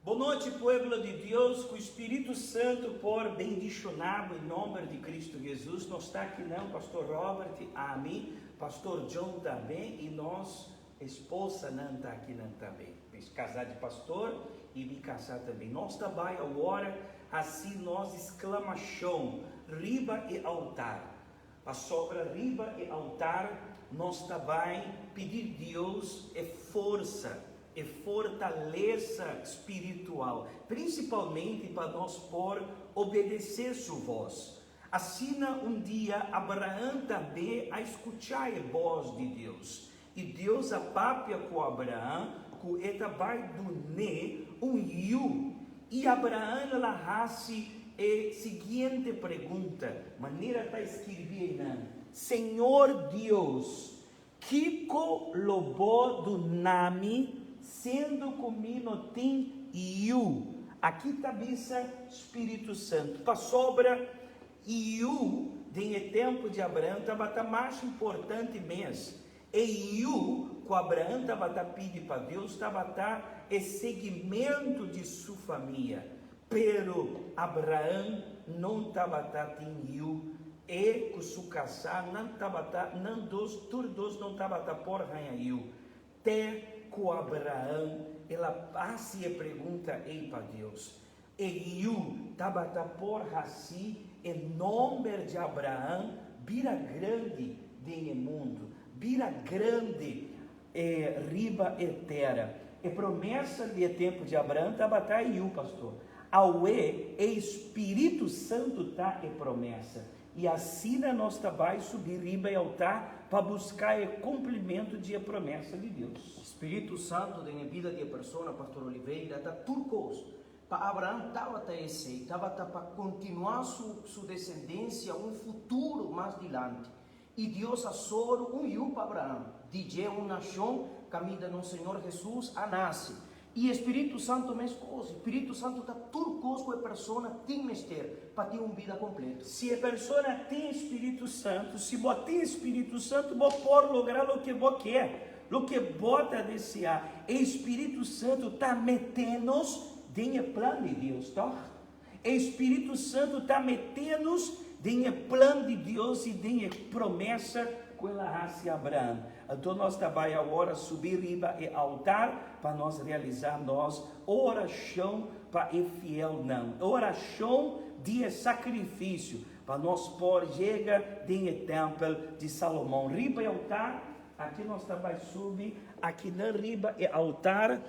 Bon nochi, pueblo di Dios, ku Spiritu Santu por bendishoná bo den nòmber di Kristu Hesus. Nos ta aki nan, Pastor Robert i ami, Pastor John tambe, i nos esposanan ta aki nan tambe. Kasá di pastor i mi kasá tambe. Nos ta bai awor hasi nos esklamashon riba e altar. Pasobra riba e altar nos ta bai pidi Dios e forsa, e fortalesa spiritual, prinsipalmente pa nos por obedesé su vos. Asina un dia Abraham tambe a skuchá e bos di Dios, i Dios a papia ku Abraham ku e ta bai dun'é un yu. I Abraham a hasi e siguiente pregunta, manera ta skirbí einan, Señor Dios, Kiko lo bo duna mi, siendo ku mi no tin yu? Aki ta bisa Spiritu Santu, pasobra yu den e tempu di Abraham tabata mas importante mes. E yu ku Abraham tabata pidi pa Dios tabata e siguimentu di su famia. Pero Abraham no tabata tin yu, e ku su kasá nan tabata, nan dos, tur dos no tabata por haña yu. Te ku Abraham el a hasi e pregunta ei pa Dios. E yu tabata por hasi e nòmber di Abraham bira grandi den e mundu, bira grandi E riba e tera. E promesa di e tempu di Abraham tabata e yu, pastor. Awe, e Spiritu Santu ta e promesa. I asina nos ta bai subi riba e altar pa buska e kumplimentu di e promesa di Dios. Spiritu Santu den e bida di e persona, Pastor Oliveira, ta tur kos. Pa Abraham tabata esei, tabata pa kontinuá su su desendensia un futuro mas dilanti. I Dios a soru un yu pa Abraham, di dje un nashon kaminda nos Señor Hesus a nase. I e Spiritu Santu meskos. E Spiritu Santu ta tur kos ku e persona tin mester pa tin un bida kompleto. Si e persona tin Spiritu Santu, si bo tin Spiritu Santu, bo por logra loke bo ke, loke bo ta deseá. E Spiritu Santu ta mete nos den e plan di Dios, tòg? E Spiritu Santu ta mete nos den e plan di Dios i den e promesa ku el a hasi Abraham. Anto nos ta bai awor a subi riba e altar pa nos realisá nos orashon pa e fielnan, orashon di e sakrifisio, pa nos por yega den e tèmpel di Salomon. Riba e altar, aki nos ta bai subi akinan riba e altar.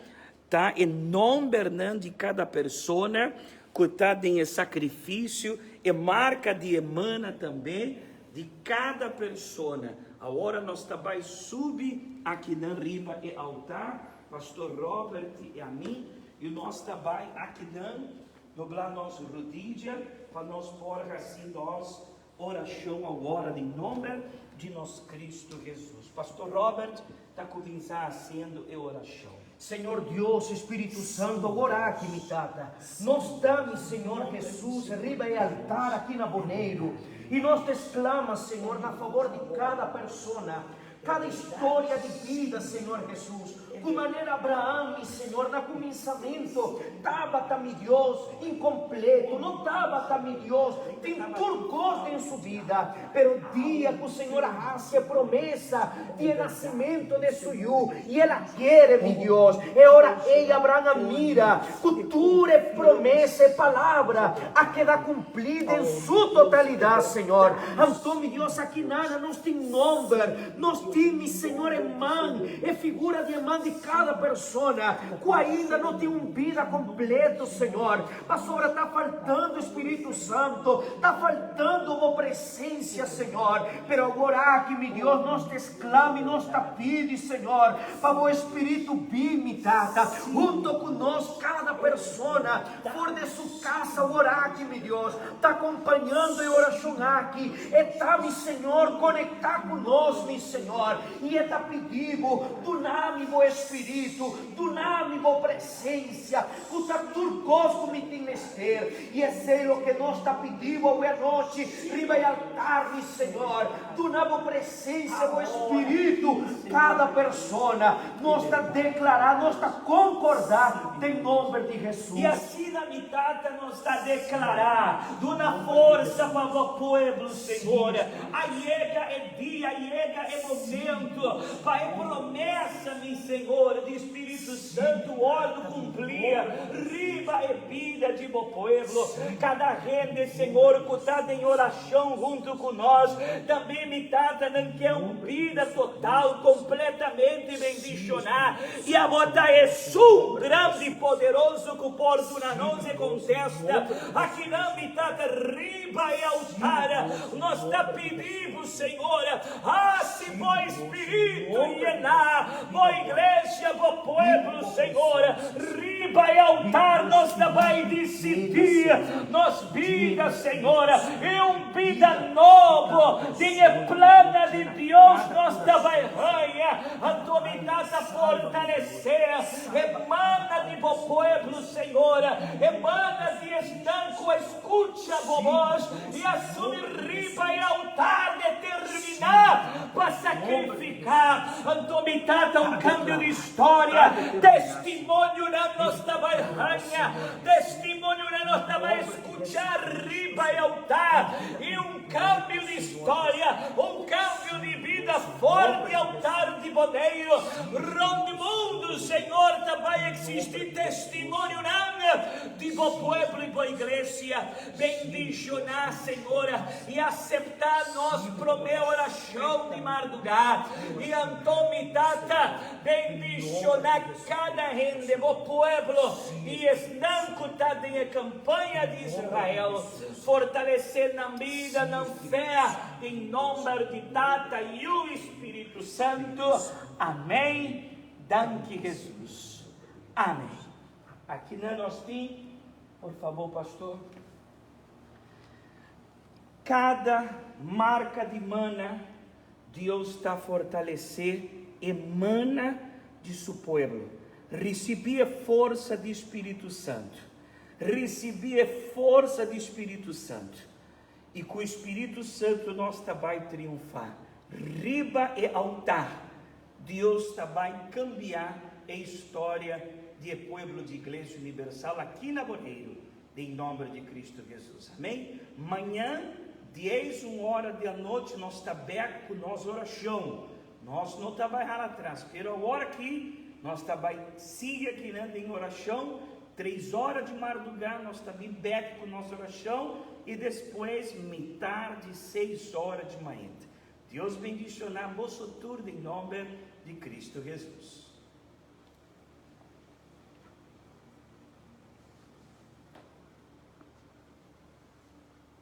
Ta e nòmbernan di kada persona ku ta den e sakrifisio, e marka di e mana tambe di kada persona. Awor nos ta bai subi akinan riba e altar, Pastor Robert i ami, i nos ta bai akinan dobla nos rodilla pa nos por hasi nos orashon awor den nòmber di nos Kristu Hesus. Pastor Robert ta kuminsá hasiendo e orashon. Señor Dios, Spiritu Santo, awor aki, mi Tata, nos ta, mi Señor Hesus, riba e altar aki na Boneiru, i nos ta esklama, Señor, na favor di kada persona, Kada historia di bida, Señor Hesus, ku manera Abraham, mi Señor, na kuminsamentu tabata, mi Dios, inkompleto, no tabata, mi Dios, tin tur kos den su bida, pero dia ku Señor a hasi e promesa di e nasimentu di su yu, i el a kere, mi Dios, e ora ei Abraham a mira ku tur e promesa, e palabra, a keda kumplí den su totalidat, Señor. Anto, mi Dios, aki nana nos tin nomber, nos tin, mi Señor, e man, e figura di e man di kada persona ku ainda no tin un bida kompleto, Señor, pasobra ta faltando Spiritu Santo, ta faltando Bo presensia, Señor. Pero awor aki, mi Dios, nos ta esklama i nos ta pidi, Señor, pa Bo Spiritu bin, mi Tata, hunto ku nos, kada persona, for di su kas awor aki, mi Dios, ta kompañando e orashon aki. E ta, mi Señor, konektá ku nos, mi Señor, i e ta pidi Bo, Duna mi Bo Espíritu, duna mi Bo presensia. presensia ku ta tur kos ku mi tin mester. I esei loke nos ta pidi bo awe anochi riba e altar, mi Señor. Duna bo presensia, bo Espíritu, kada persona. Nos ta deklará, nos ta konkordá den nomber di Hesus. I asina, mi Tata, nos ta deklará, duna forsa pa bo pueblo, Señor. A yega e dia, a yega e momento pa e promesa, mi Señor, di Spiritu Santu wòrdu kumplí riba e bida di bo pueblo. Kada hende, Señor, ku ta den orashon huntu ku nos, tambe mi Tata, nan ke un bida total, kompletamente bendishoná. I abo ta esun grandi i poderoso ku por duna nos e kontesta. Akinan, mi Tata, riba e altar, nos ta pidi bo, Señor, hasi bo Spiritu yená bo iglesia, bo pueblo, Señor. Riba e altar nos ta bai disidí nos bida, Señor, i un bida nobo den e plana di Dios nos ta bai haña. Anto mi Tata fortalesé e mana di bo pueblo, Señor, e mana di esnan ku a skucha bo bos i a subi riba e altar determiná pa sakrifiká. Anto mi Tata un kambio di storia, testimonionan nos ta bai haña, testimonionan nos ta bai skucha riba e altar i un kambio di storia, un kambio di bida for di altar di Boneiru. Rond mundu, Señor, ta bai eksistí testimonionan di bo pueblo i bo iglesia. Bendishoná, Señor, i aseptá nos promé orashon di mardugá. I anto, mi Tata, bendishoná kada hende, bo pueblo i esnan ku ta den e kampaña di Israel. Fortalesé nan bida, nan fe, den nomber di Tata, Yu i Spiritu Santu. Amén. Danki Hesus. Amén. Akinan nos tin, por fabor pastor, kada marka di mana Dios ta fortalesé e mana di su pueblo. Risibí e forsa di Spiritu Santu. Risibí e forsa di Spiritu Santu. I ku Spiritu Santu nos ta bai triunfá. Riba e altar, Dios ta bai kambiá e historia di e pueblo di Iglesia Unibersal aki na Boneiru, den nòmber di Kristu Hesus. Amèn. Mañan, dies un ora di anochi, nos ta bèk ku nos orashon. Nos no ta bai hala atras, pero awor aki nos ta bai sigui akinan den orashon. Tres ora di mardugá nos ta bin bèk ku nos orashon i despues mitar di seis ora di maña. Dios bendishoná boso tur den nòmber di Kristu Hesus.